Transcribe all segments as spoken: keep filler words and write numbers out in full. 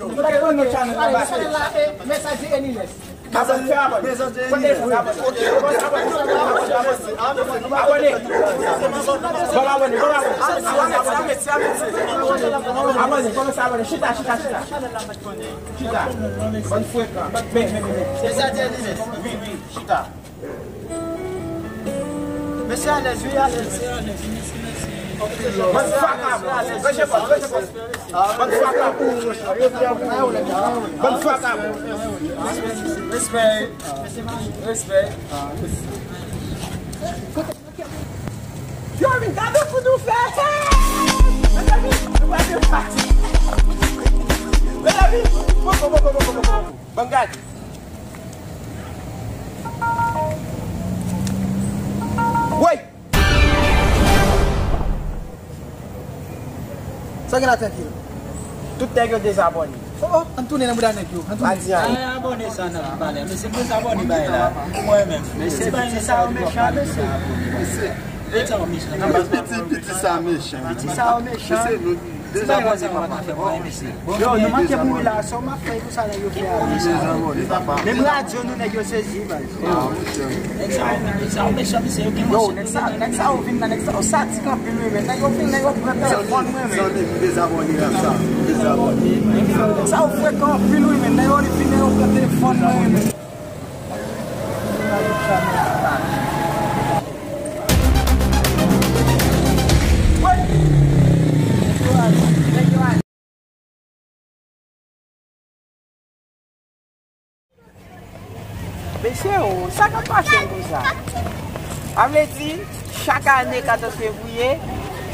Nou pa gen non channel la, eh, Mesaj Jerry Nunez. Abòne, fè abòne. Kote abòne? Abòne. Bon, abòne, bon, abòne. Abòne, kòmanse abòne. Chita, chita, chita. Chita. Bann frekan. Men, men, men, men. Mesaj Jerry Nunez. Wi, wi, chita. Mesye alèz, wi, alèz. Bann fuck up. Ranje pòt, ranje pòt. Bann fuck up. Bann fuck up. Respè. Respè. Yo, vin gade pou nou fè. Mezanmi, nou pral fè pati. Mezanmi, poko, poko, poko, poko. Bann gade. Woy! Sa gen la trankil? Tout nèg yo dezabòne. Oh, oh, ann tounen nan bouda nèg yo. Ann tounen. Pa di anyen. Ay, abòne sa nan ki palè. Mesye, mwen sa abòne bay la. Mwen menm. Mesye, bay sa yo mechan, mesye. Mesye. Piti sa yo mechan. Piti, piti sa mechan. Piti sa yo mechan. Mesye, nou deja abòne, papa. Yo, nou manke mouri la. Sa w ap fè pou sa nèg yo fè a? Menm radyo nou nèg yo sezi, baz. Nèg sa yo, nèg sa yo mechan, mesye, yo gen... Yo, nèg sa, nèg sa yo vin la, nèg sa yo sadik anpil, wi, men nèg yo vin, nèg yo pran telefòn mwen, men. Zanmi, m dezabòne la sa, m dezabòne. Nèg sa yo frekan anpil, wi, men nèg yo vin, nèg yo pran telefòn mwen, men. Mesye, o, sa k ap pase m konsa? Sa vle di, chak ane katòz fevriye,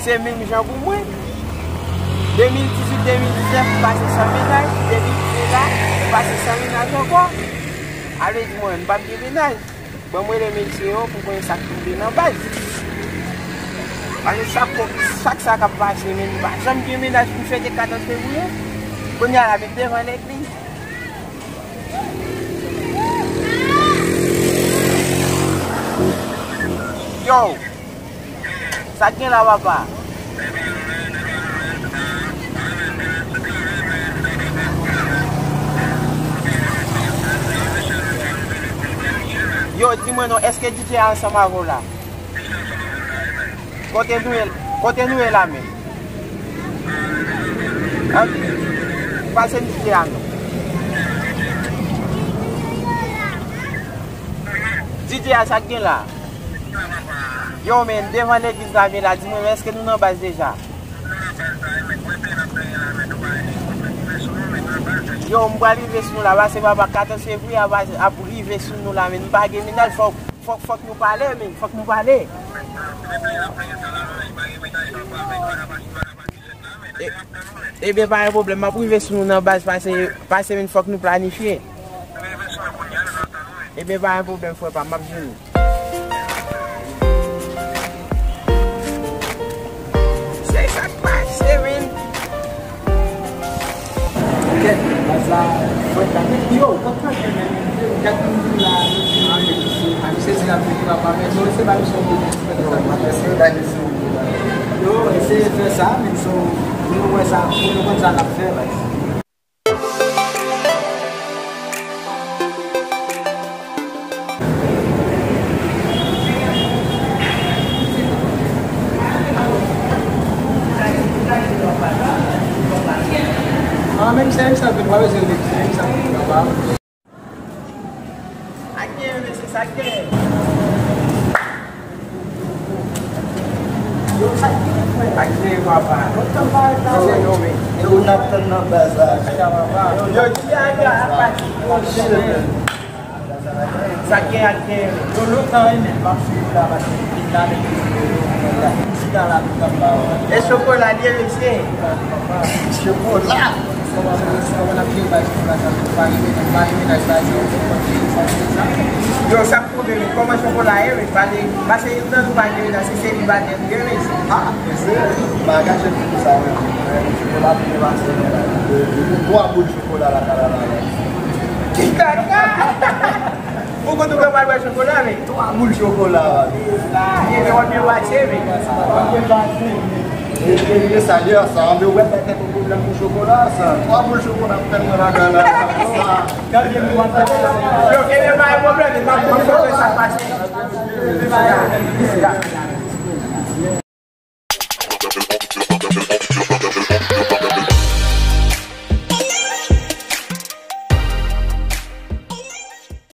se menm jan pou mwen. De mil dizuit, de mil diznèf, m pase san mennaj, de mil vennde la, m pase san mennaj ankò. Sa vle di, mwen, m p ap gen mennaj. Bon, mwen rele mesye yo pou konnen sa k tonbe nan baz. Paske chak, chak sa k ap pase, men m pa janm gen mennaj pou m fete katòz fevriye. Kounye a la, men devan legliz. Yo! Sa k gen la, papa? Yo, di mwen non, èske D J a ansanm avè w la? Kote nou ye, kote nou ye la menm? An, pase m D J a non. D J a, sa k gen la? Yo, men, devan legliz la, men la, di mwen, men èske nou nan baz deja? Yo, m pral rive sou nou la, pase papa, katòz fevriye ap, ap rive sou nou la, men m pa gen mennaj, fòk, fòk, fòk nou pale, men, fòk nou pale. E, ebyen, pa gen pwoblèm, m ap rive sou nou nan baz, pase, pase, men fòk nou planifye. Ebyen, pa gen pwoblèm, frè pa m, m ap jwenn ou. Se sa k pase, men. Kèt, baz la, fwèt la. Yo, konn fè men, gad moun la, nou di, a, men, se, a, misye di l ap vini, papa, men, nou rete ba misye yon kou, fwèt la. Yo, mwen, mwen, mwen, mwen, mwen. Yo, eseye fè sa, men, so, pou nou wè sa, pou nou konn sa n ap fè, baz. Ah, menm se menm sa, menm sa, menm sa. Ak gen, mesye, sa k gen? Yo, sa k gen, frè? Ak gen, papa. Yo, yo, yo, yo, n ap tann nan baz la. Yo, di a, di a, ap pati. Sa k gen, ak gen. Yo, lontan, wi, men, m ap swiv la, paske m vin la, men, yo, yo, yo, yo, yo. E chokola li ye, mesye. Chokola. Yo, sa k tonbe, men kòman chokola ye, men pale, pase yon tan nou pa gen la, se selibatè nou ye, men. Ah, mesye, m pa kache pou sa, men. Chokola pou pase, men. Twa boul chokola la, la, la, la. Ki kaka! Ou konn ou pral bwè chokola, men? Twa boul chokola, wi. Ah, e te wè byen pase, men. E, e, e sa, dayè, sa, anben, ou wè, pa gen pwoblèm pou chokola, sa. Twa boul chokola, tèlman ladan la, sa. Yo, e pa gen pwoblèm, men, m ap, m ap fè sa pase.